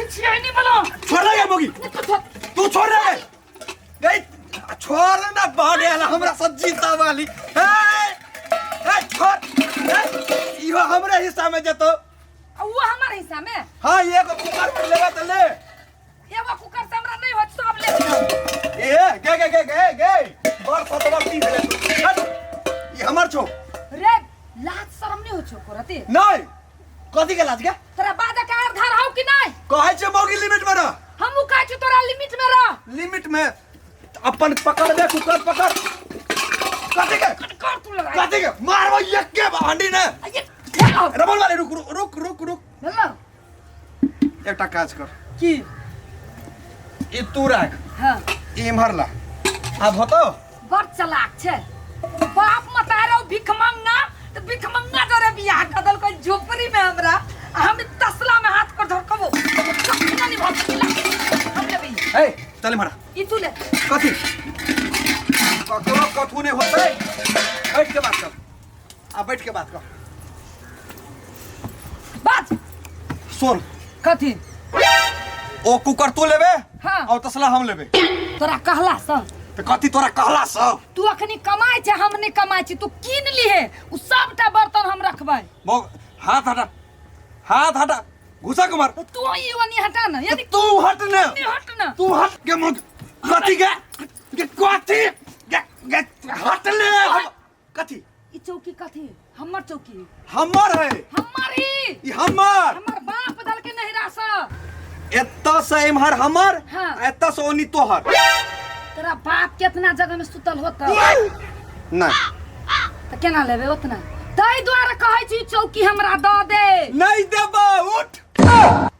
छिछियनी वाला। छोड़ रे मोगी। तू छोड़। तू छोड़ रे गई, छोड़ ना बाड़े वाला हमरा सब जीता वाली। ए ए छोड़, ए, इहो हमरे हिस्सा में जतो। आ वो हमार हिस्सा में? हाँ, एगो कुकर पर लेबा त ले। एगो कुकर से हमरा नहीं होत, सब ले लियो। ए गे गे गे गे गे बड़ सतवा की भेले तू? हट, ई हमर छौ। रे लाज शरम नहीं हो छौ करते? नहीं, कथी के लाज गे? तोरा बाजा के आर धार हौ कि नहीं? कहै छै मौगी लिमिट में रह। हमहू कहै छी तोरा लिमिट में रह। लिमिट में अपन पकड़ दे कुकर पकड़। कथी के? कर तू लगा। कथी के मारबो एके हांडी ने। ये हेलो। रमन वाले, रुक रुक रुक रुक रुक। हेलो। एकटा काज कर। की? ई तू राख। हाँ। ई इम्हर ला, आब होतो। बड़ चलाक छै बाप मतारो भिख मंगना त भिख मंगना जरे बियाह क देलकै झोपड़ी में हमरा, आ हम तसला में हाथ पर धरकबो कखनो नहीं भऽ सकिला। हम लेबै। ए चल इम्हर। ई तू ले। कथी ककरो कथू नहीं होतै, बैठ के बात कर, आ बैठ के बात कर। बात सुन। कथी? ओ कुकर तू लेबे। हाँ। और तसला हम लेबे। तोरा कहला सँ? तऽ कथी तोरा कहला सँ? तू अखनी कमाइ छै, हम नहि कमाइ छी। तू कीन लिहे उ सबटा बर्तन, हम रखबै। हाथ हटा, हाथ हटा, घुसा कुमार। तऽ तू ई ओनी हटा न यदि। तू हट ने। ओनी हट न। तू हट के मुख कथी के के कथी के के हट ले हम कथी? ई चौकी कथी? हमर चौकी। हमर है। हमर ही। ई हमर। हमर बाप दल के नहिरा से। एतऽ से इम्हर हमर। हाँ। एतऽ से ओनी तोहर। तोरा बाप केतना जगह में सुतल होत? नहीं। तऽ केना लेबे ओतना? ताहि दुआरे कहै छी चौकी हमरा दऽ दे। नहीं देबो, उठ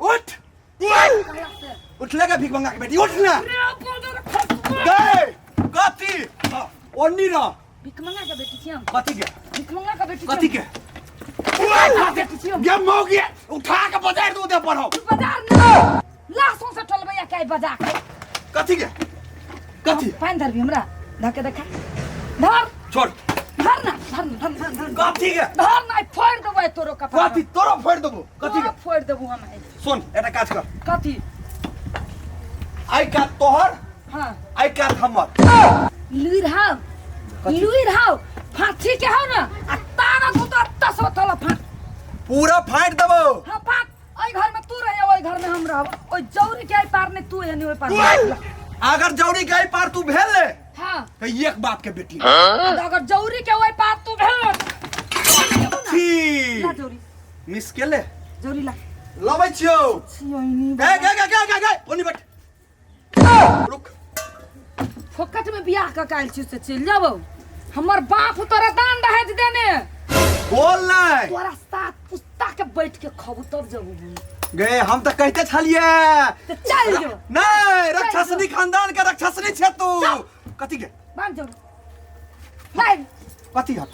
उठ। कहला से। उठले के भीख मंगा के बेटी, उठ ना। रे बोलर खसबो। गए कथी? हाँ, ओनी रह। भीख मंगा के बेटी छी हम। कथी के? भीख मंगा के बेटी छी। कथी के? हम बेटी छी हम। ये मौगी उठा के बजार दू दे पर हो। तू बाजार न लाशों से टलबैया के बजा के। कथी के कथी? पानि धरबी हमरा धके देखा, धर। छोड़। धर ना, धर ना, धर धर धर। कथी के? धर ना, फोड़ देबै तोरो कपार। कथी तोरो फोड़ देबो? कथी के? तोरो फोड़ देबो हम आइ। सुन, एकटा काज कर। कथी? आइ कात तोहर। हाँ। आइ कात हमर। लुइर हाउ। कथी? लुइर हाउ फाँसी के हाउ ना, आ तारा तू तो तसो तल फाँक। पूरा फाड़ देबो। हाँ फाँक। ओइ घर में तू रहे, ओइ घर में हम रहब। ओइ जौरी के पार ने तू एनी ओइ पार हम। अगर जौरी के पार तू भेल ले हाँ, तो एक बाप के बेटी। आ अगर जौरी के ओइ पार तू भेल ले, छी। ला जौरी। मिस के ले। जौरी ला। लबै छियौ। छियैनी। गे गे गे गे गे गे ओनी बैठ, रुक। फोकट में बियाह कऽ के आयल छी से चलि जाबौ? हमर बाप तोरा दान दहेज देने। बोल नहीं। तोरा सात पुस्ता के बैठ के खबू तब जबू हम। गे हम तऽ कहिते छलियै। तऽ चलि जो। नहीं, राक्षसनी खानदान के राक्षसनी छे तू। कथी के? बांध जो नहीं। कथी हट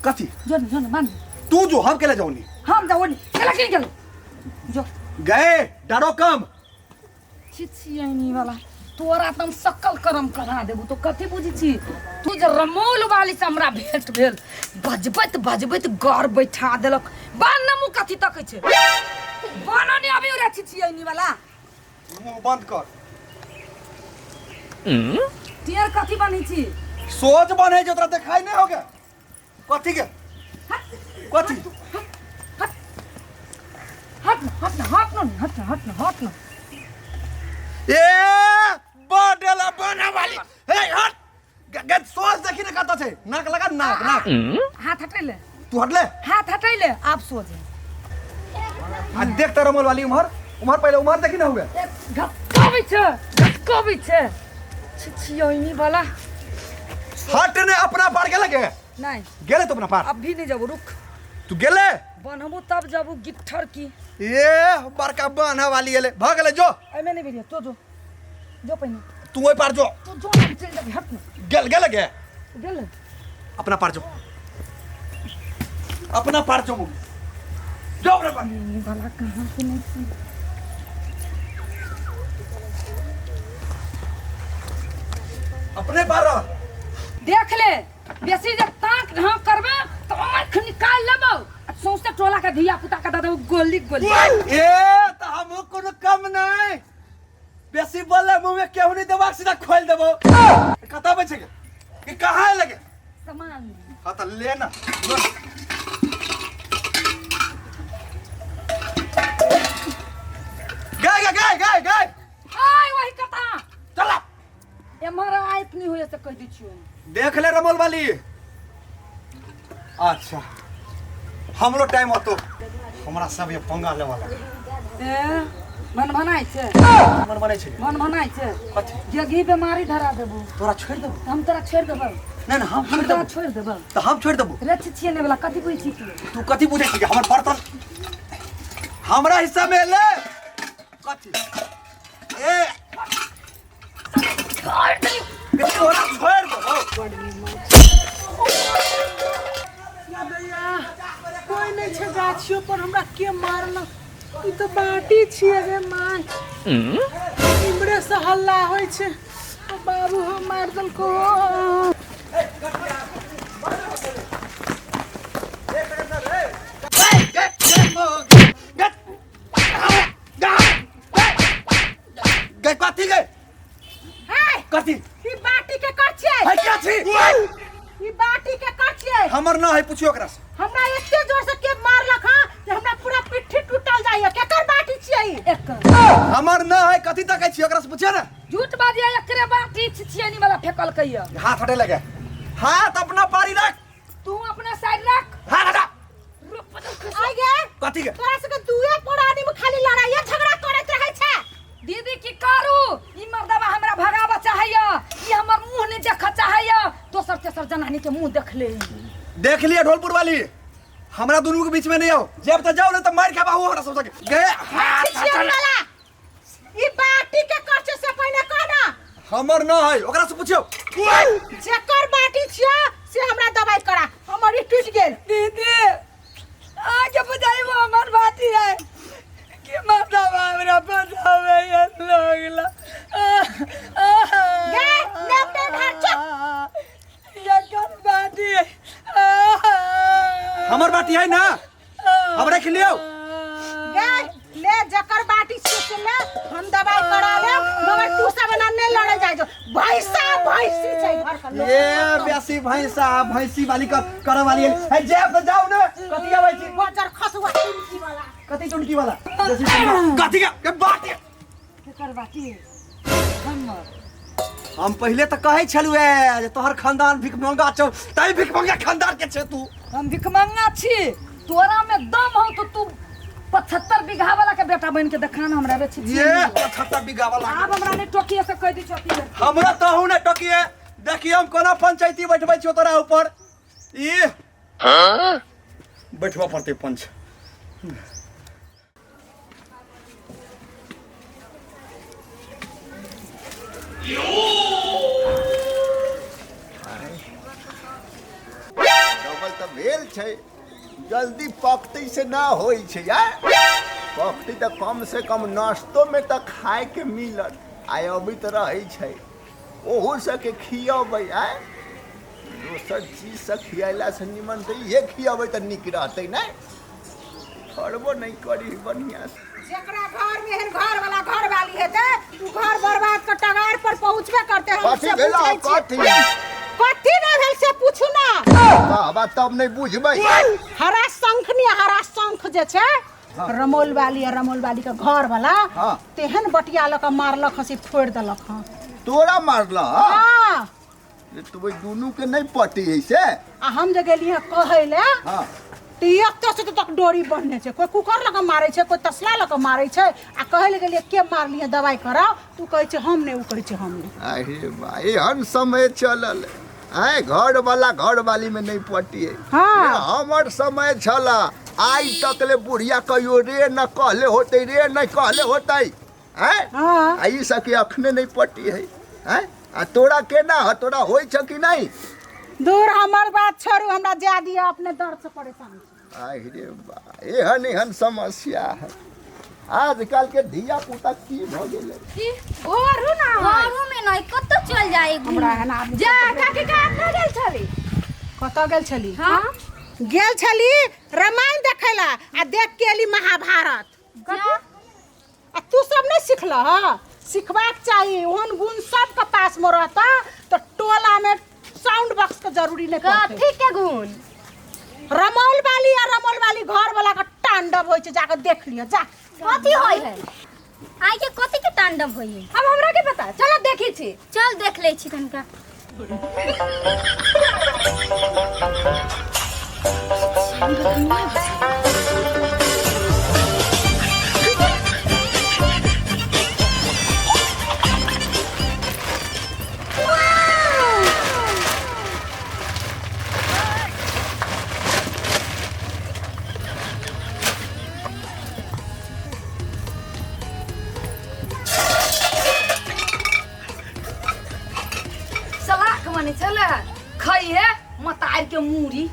कथी? जो न, जो न, बांध। तू जो, हम केले जाऊनी? हम जाओ नहीं, चला के गेलो जो। गए डरो कम। छिछियनी वाला, तोरा त हम सकल करम करा देबू। तो कथी बुझी छी तू? जे रमौल वाली से हमरा भेंट भेल, बजबैत बजबैत घर बैठा देलक। बान न मुँह, कथी तकै छै? बान ने अभी रे छिछियनी वाला। मुंह बंद कर। टेर कथी बनै छी? सोच बने जो तोरा देखाई नहीं होगा। कथी के कथी? हट हट न, हट न, हट न, हट न, हट न, हट न। ए बडेला बना वाली, हे हट गे, सोच देखी ने कत छै। नाक लगा, नाक नाक। हाथ हटैले। तू हटले। हाथ हटैले, आब सोच। आ देख त रमल वाली, उम्हर उम्हर, पहिले उम्हर देखी ना हुए। घपकाबै छै, घपकाबै छै छिछियनी वाला। हट ने, अपना पार गेले के नहीं। गेले तो अपना पार। अभी नहीं जबू, रुक। तू गेले? बनहबू तब जबू, गिट्ठर की। ए बड़का बान्हा वाली एले, भ गेले, जो। एमे नहीं भेलियो, तो जो जो पहिने। तू ओइ पार जो। तू जो ना, चलि जेबही, हट ना। गेल गेले गे। गेल। अपना पार जो, अपना पार जो, जो अपना पार। ई वाला कहाँ से नहीं छी। अपने पार रह। देख ले, बेसी जे ताक ढाक करबे तो आँख निकाल लेबौ आ सौंसे टोला के धिया पुता के दऽ देबौ गोली गोली। ए त हम कोनो केहू नहीं देबाक सीधा खोल देबो। कतऽ बचै के कि कहाँ लगे सामान। हाँ तऽ ले ना। गए गए गए गए गए। आय वही कथा। चला। एम्हर आयत नहीं होय से कह दै छियौ। देख ले रमोल वाली। अच्छा हमरो टाइम होतो, हमरा सब ये पंगा ले वाला। ए मन भनाइ छै। मन बनै छै। मन भनाइ छै। कथी? जे घी बेमारी धरा देबो। तोरा छोड़ि देबो। हम तोरा छोड़ि देबो। नहीं नहीं, हम हम छोड़ि तोरा देबो। छोड़ि देबो। तऽ हम छोड़ि देबो। रे छियै ने वाला कथी बुझै छी तू? तू कथी बुझै छी? हमर बर्तन हमरा हिस्सा में ले। कथी? ए छोड़ दे। तोरा छोड़ि देबो। कोई नहीं छै गाछियो पर, हमरा के मारलक? ई तऽ बाटी छियै रे माय, इमरे से हल्ला होइ छै। ओ बाबू हो, मार देलको। गई कथी गई? हे। कथी? ई बाटी के कर छियै? है क्या छी? ई बाटी के कर छियै? हमर ना है, पूछियो ओकरा से। हमरा एते जोर से के मारलक हँ जे हमरा पूरा पिट्ठी टूटल जाइए। केकर बाटी छियै ई? एकर। हमर ना है, कथी तकै छी? ओकरा से पूछियो ना। झूठ बाजिया, एकरे बाटी छियै नी वाला फेकल कहिया। हाथ हटे लगे, हाथ अपना पारी रख। तू अपना साइड रख। हाथ हटा। रुक बदल खस। आइ गे। कथी के? तोरा सबके दुए प्राणी में खाली लड़ाइए झगड़ा करैत रहै छै। दीदी की करू, ई मर्दबा हमरा भगाबऽ चाहैया, ई हमर मुंह नहीं देखऽ चाहैया, दोसर तेसर जनानी के मुंह देख ले। देख लिया ढोलपुर वाली, हमरा दोनों के बीच में नहीं आओ। जब तक जाओ ना तो मार खाबा हमरा सब सके गए। हाथ छियै हटा। वाला ई बाटी के कर छै से पहिने कह ना। हमर ना है, ओकरा से पूछियो। जेकर बाटी छियै से हमरा दवाई करा, हमर ई टूटि गेल। दीदी आगे बुझाइबो हमर बाटी है कि मर्दबा हमरा बचावे लगला। गे, लेफ्ट हैंड चुप। एकर बाटी है। हमर बाटी है ना, हम रख लियो। गे ले, जकर बाटी छियै से ले, हम दवाई करा लेब, मगर तू सब एना नहि लड़े जाइ जो। भैंसा भैंसी छै घर के लोक। ए बेसी भैंसा भैंसी वाली करे वाली है। जेब तो जाओ ना, कथी आबै छी? बजर खसुआ टुनकी वाला। कथी चुनकी वाला? बेसी चुनकी। कथी के बाटी? केकर बाटी हमर? हम पहिले तऽ कहै छलु जे तोहर खानदान भिखमंगा छौ, तै भिखमंगा खानदान के छे तू। हम भिखमंगा छी? तोरा में दम हो तो तू 75 बीघा वाला के बेटा बन के देखा ना हमरा रे छी। ये 75 बीघा वाला। आब हमरा नहीं टोकिए से कह दी छथिन। हमरा तहु ने टोकिए, देखिए हम कोना पंचायती बैठबै छियौ तोरा ऊपर। ई बैठबऽ पड़तै पंच। डबल तऽ भेल छै, जल्दी पकतै से ना होइ छै यार। पकतै तऽ कम से कम नाश्तोमे तऽ खायके मिलत। आइ अबैत रहै छै, ओहू सबके खियबै। आय दोसर चीजसँ खियलासँ निमन तऽ इहे खियबै तऽ नीक रहतै। नहि फड़बो नहि करी बढ़िआँसँ। जेकरा घर में एहन घर वाला घर वाली हेतै उ घर बर्बाद के टगार पर पहुंचबे करते। हम कथी से भेल? पूछै छियै। कथी? कथी नहि भेल से पूछू ना। कहबा तब नहि बुझबै। हरा शंख नहीं, हरा शंख जे छै रमौल वाली आ रमौल वाली के घर वाला तेहन बटिया लऽ के मारलक हँ से फोड़ि देलक हँ। तोरा मारल? हाँ। तू ओहि दुनू के नहि पटी है से। आ हम जे गेलियै कहै लए तऽ एतऽ से तक डोरी बन्हने छै। कोइ कुकर लऽ कऽ मारै छै, कोइ तसला लऽ कऽ मारै छै। आ कहै लए गेलियै के मारलियै, दवाइ कराउ, तू कहै छै हम नहि, ओ कहै छै हम नहि। अरे बा, एहन समय चलल आय, घर वाला घर वाली में नहीं पटी है। हमर समय छला, आइ तक ले बुढ़िया कहियो रे न कहले होते, रे नहीं कहले होते। आय आ ई सबके अखने नहीं पटी है। आय आ तोरा केना ह, तोरा होइ छ कि नहीं? दूर, हमर बात छोड़ू, हमरा जा दिअ, अपने दर्द से परेशान छी। आहि रे बा, एहन एहन समस्या है आजकल के धिया पुता की भ गेलै। की घरू ना घरो में नहीं, कतौ चल जाए। हमरा एहन आदमी। जा काकी का कतऽ गेल छली? कतऽ गेल छली? हाँ। गेल छली रामायण देखै ला आ देख के एली महाभारत। आ तू सब नहीं सिखल ह? सिखबाक चाही। ओहन गुण सबके पास में रहता तो टोला में साउंड बॉक्स के जरूरी नहीं पड़तै। कथी के गुण? रमौल वाली आ रमौल वाली घर वाला के तांडव होइ छै, जाके देख लिअ जा। कथी होय है आइ के? कथी के तांडव होय है? अब हमरा के पता, चलो देखी छी। चल देख लै छी तनका। सलाख बने छले खइहे मतार के मूड़ी।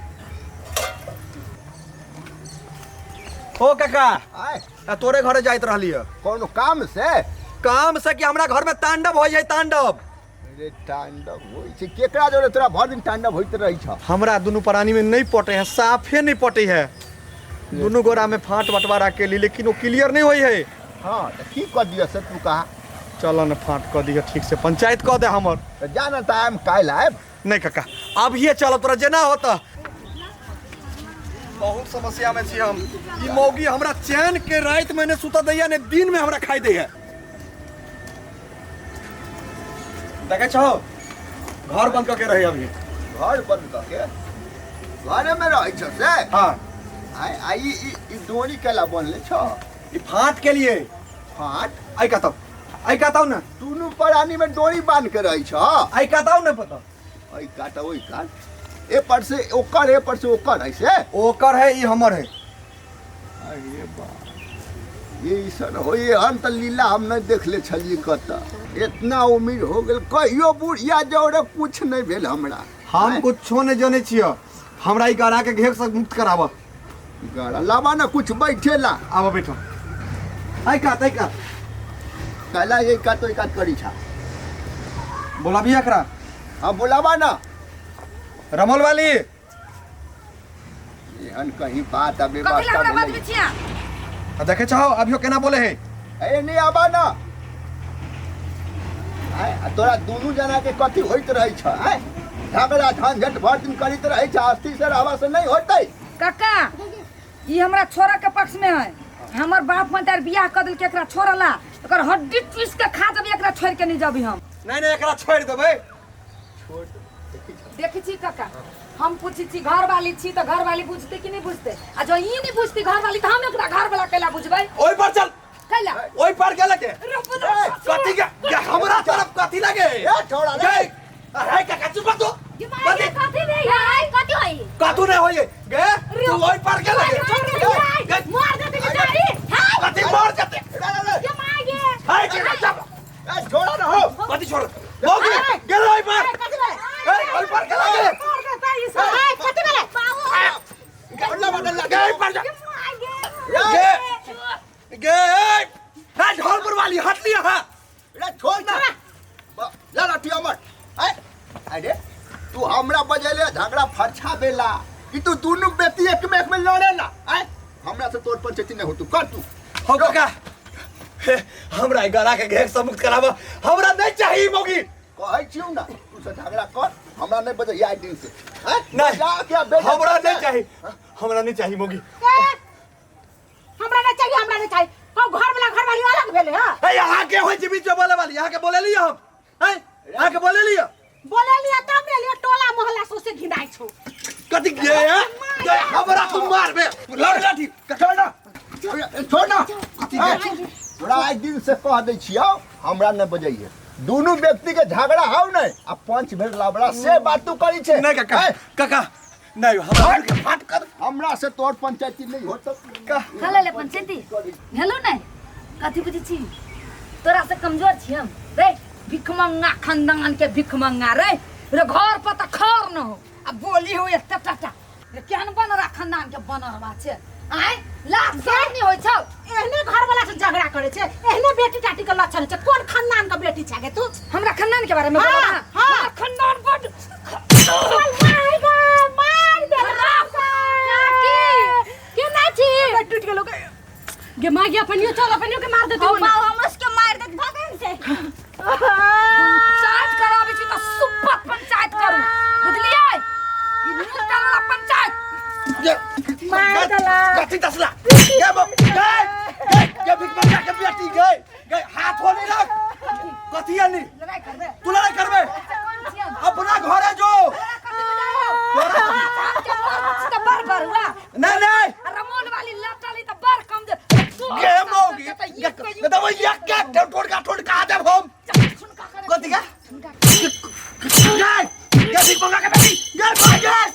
ओ काका, आय। आ तोरे घरे जाइत रहली है। कोनो काम से? काम से कि हमरा घर में तांडव हो जाए, तांडव। अरे तांडव होइ छै केकरा जोरे? तोरा भर दिन तांडव होइत रहै छ। हमरा दुनू प्राणी में नहीं पटे है, साफे नहीं पटे है। दुनू गोरा में फांट बंटवारा के ली, लेकिन वो क्लियर नहीं होई है। हाँ तऽ की कऽ दिअ से तू कहा? चल न फांट कऽ दिह, ठीक से पंचायत कऽ दे हमर। तऽ जा ने तऽ आयब, काल्हि आयब। नहीं काका, अभिये चल, तोरा जेना होता। बहुत समस्या में छी हम। ई मौगी हमरा चैन के रात में ने सुता दैया ने दिन में हमरा खाई दैया। देखे छहो, घर बंद करके रहे अभी। घर बंद कऽ के घरे में रहै छ से? हाँ। आय आ ई ई ई डोरी केला बनले छ? ई फाट के लिए। फाट? आई कहता, आई कहता ना। दुनू प्राणी में डोरी बांध के रहै छ? आई कहता ना पता। ओइ काट, ओइ काट, ए पर से ओकर, ए पर से ओकर है से? ओकर है, ई हमर है। अरे बा, ये ईसन होइए हन तऽ लीला हम नहि देखले छलियै कतऽ। इतना उम्र हो गेल, कहियो बुढ़िया जौरे कुछ नहि भेल हमरा। हम कुछो नहीं जाने छियै, हमरा ई गड़ा के घेर से मुक्त कराब। गड़ा लाबा ना कुछ बैठेला। आब बैठो, आई कात, आई कात। कहला ये कात ओइ कात करी छा। बोलाबी एकरा? हाँ, बोलाबा ना। रमल वाली। एहन कहीं बात आ कथी ला व्यवस्था हमरा भेलै। बजबै छिया? आ देखे छहो अभियो केना बोले है। ए नहीं आबा ना। आय आ तोरा दुनू जना के कथी होइत रहै छ? आय झगड़ा झंझट भर दिन करैत रहै छ, अस्थिर से रहबा से नहीं होतै। काका, ई हमरा छोरा के पक्ष में है। हमर बाप मतार बियाह कर देलकै एकरा छोड़ला, एकर हड्डी पीस के खा जबी, एकरा छोड़ के नहीं जबी हम। नहीं नहीं, एकरा छोड़ देबै। छोड़ देखी छ। देखी छी काका, हम पूछी छी घर वाली छी तऽ घर वाली बुझते कि नहीं बुझते? आ जो ई नहीं बुझती घर वाली तऽ हम एकरा घर वाला कैला बुझबै? ओइ पर चल। कैला? ओइ पर गेल के कथी के के हमरा तरफ कथी लगे? ए छोड़ा रे। गे, अरे काका चुप कर तू। कथी? कथी भेल है? कथी होई? कथू नहीं होइए गे, तू ओइ पर गेल गे। गे, मार देते बेचारी। कथी मार जते? रे रे रे। के मार गे। हाय के चुप। ए छोड़ा ना हो। कथी छोड़ मौगी गेल ओइ पर। कथी भेलै? ए ओइ पर गेल गे। मार देता ई सब। ए, कथी भेलै? ला बदल ला। गे ओइ पर जा। गे गे, ए ढोलपुर वाली हट लिया। हां रे छोड़ ना, ला लाठी अमर। आय अरे तू हमरा बजेले झगड़ा फरछा बेला कि तू दुनू बेटी एक में लड़े ला? आय हमरा से तोर पंचायती नहीं हो, तू कर तू। हो काका, हे, हमरा ई गला के घेर से मुक्त कराबा, हमरा नहीं चाहिए मौगी। कहै छियौ ना, तू से झगड़ा कर, हमरा नहीं बजे आइ दिन से। आय नहीं। जा के बेटा। हमरा नहीं चाहिए, हमरा नहीं चाहिए मौगी। ए, हमरा नहीं चाहिए, हमरा नहीं चाहिए। कहू घर वाला घर वाली अलग भेलै हँ? ए यहाँ के होय छै बीच में बोले वाली? यहाँ के बोले लियो हम? हैं, यहाँ के बोले लियो? बोले लिया तब ने लिया, टोला मोहल्ला सोसे घिनाइ छौ। कथी गे गे, हमरा तू मारबे? लड़ लाठी। छोड़ ना, छोड़ ना। कथी गे? तोरा आइ दिन से कह दै छियौ, हमरा नहीं बजैये। दुनू व्यक्ति के झगड़ा हौ नहीं आ पंच भेल लबड़ा से बात तू करी छे। नहीं काका। आय, काका नहीं, हमरा फाट कर। हमरा से तोर पंचायती नहीं होत। का खा ले पंचायती हेलो नहीं कथी बुझी छी? तोरा से कमजोर छी हम रे? भिखमंगा खानदान के भिखमंगा रे, रे घर पर तऽ खर न हो आ बोली हो एते टाटा रे। केहन बनरा खानदान के बनरवा छै? आय लाज शरम नहीं होइ छौ? एहने घर वाला से झगड़ा करे छे, एहने बेटी टाटी के लक्षण छे। कोन खानदान के बेटी छे गे तू? हमरा खानदान के बारे में हाँ, बोला ना। हाँ। हमरा खानदान बड मार गे, मार दे। काकी केना छी? टूट गेलो गे। गे माँ गे, अपनियो चल, अपनियो के मार देते। हम बाबू हमरो सबके मार देत, भगन से। मार देला। कथी तसला गे गे गे गे भिख मंगा के बेटी गे गे हाथ हो नहीं रख कथी आनी लड़ाई करबे तू लड़ाई करबे कोन छियन अपना घरे जो तोरा कथी बुझाइयो हाथ के मार त बर बर हुआ नहीं नहीं रमोल वाली लटाली त बर कम दे गे मौगी गे दबो एक के ठोड़ का ठोड़ का देब हम कथी का गे गे भिख मंगा के बेटी गे भाग गे